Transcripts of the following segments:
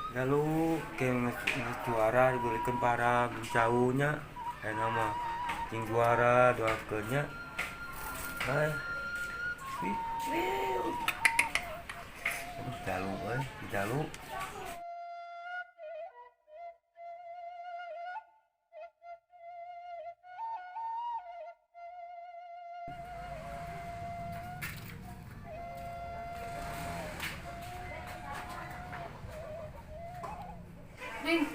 Lalu ke juara dibelikan para jauhnya nama cing juara doakeun nya. Hai. Aduh, jalu euy, jalu. Ding,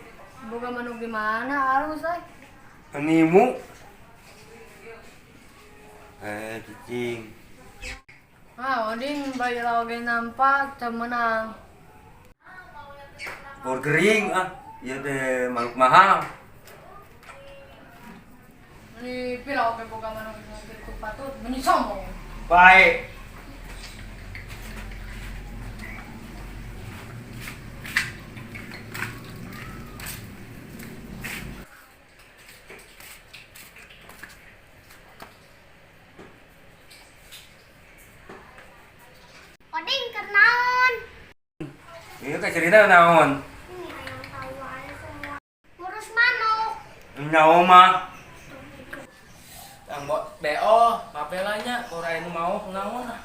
boga manuk di mana alus euy? Animu. Cicing. Ah, Oding bayi oge nampak teu meunang. Bor gering ah, ieu teh manuk mahal. Meni pira oge boga manuk kitu patut meni sombong. Baik. Oding keur naon? Ieu teh cerita naon? Ini ayam tahu aja semua. Ngurus manuk. Nyawa mah. Yang bot BO, papelanya ora nu mau naon ah.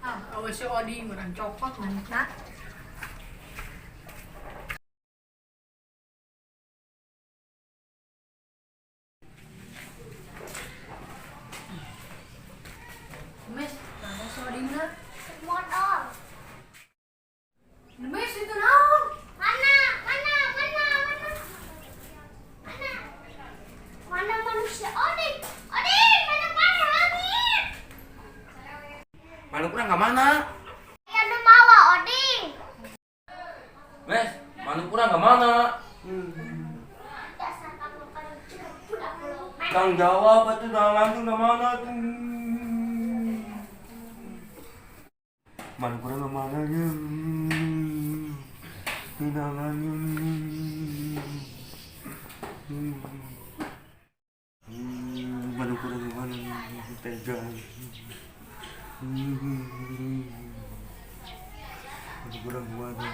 Ah, awas si Oding urang copot manukna. Mes, mana si Odingna? Modal. Mes itu naon? Mana? Mana? Mana? Mana? Mana? Mana manusia Oding? Oding, mana mana Oding? Manuk urang ka mana? Aya nu mawa Oding. Mes, manuk urang ka mana? Dasar kamu kalau budak belum. Tang jawab atuh langsung ka mana tuh? Manuk urang ka mana nya? Tunangannya. Manuk urang ka mana? Tega. Manuk urang ka mana?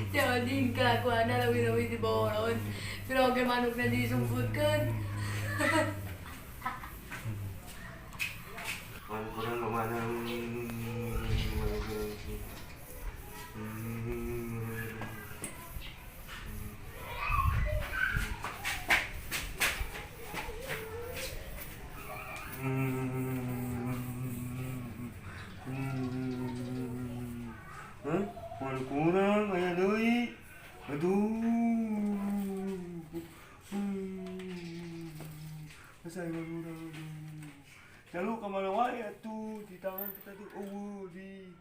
Si Oding kelakuanna leuwih-leuwih diboron. Pira oge manukna disumputkeun. Manuk urang ka mana? Manuk urang. Hah? Manuk urang aya deui. Aduh. Asa manuk urang aduh. Lalu ka mana wae atuh di tangan teh tadi eueuh di.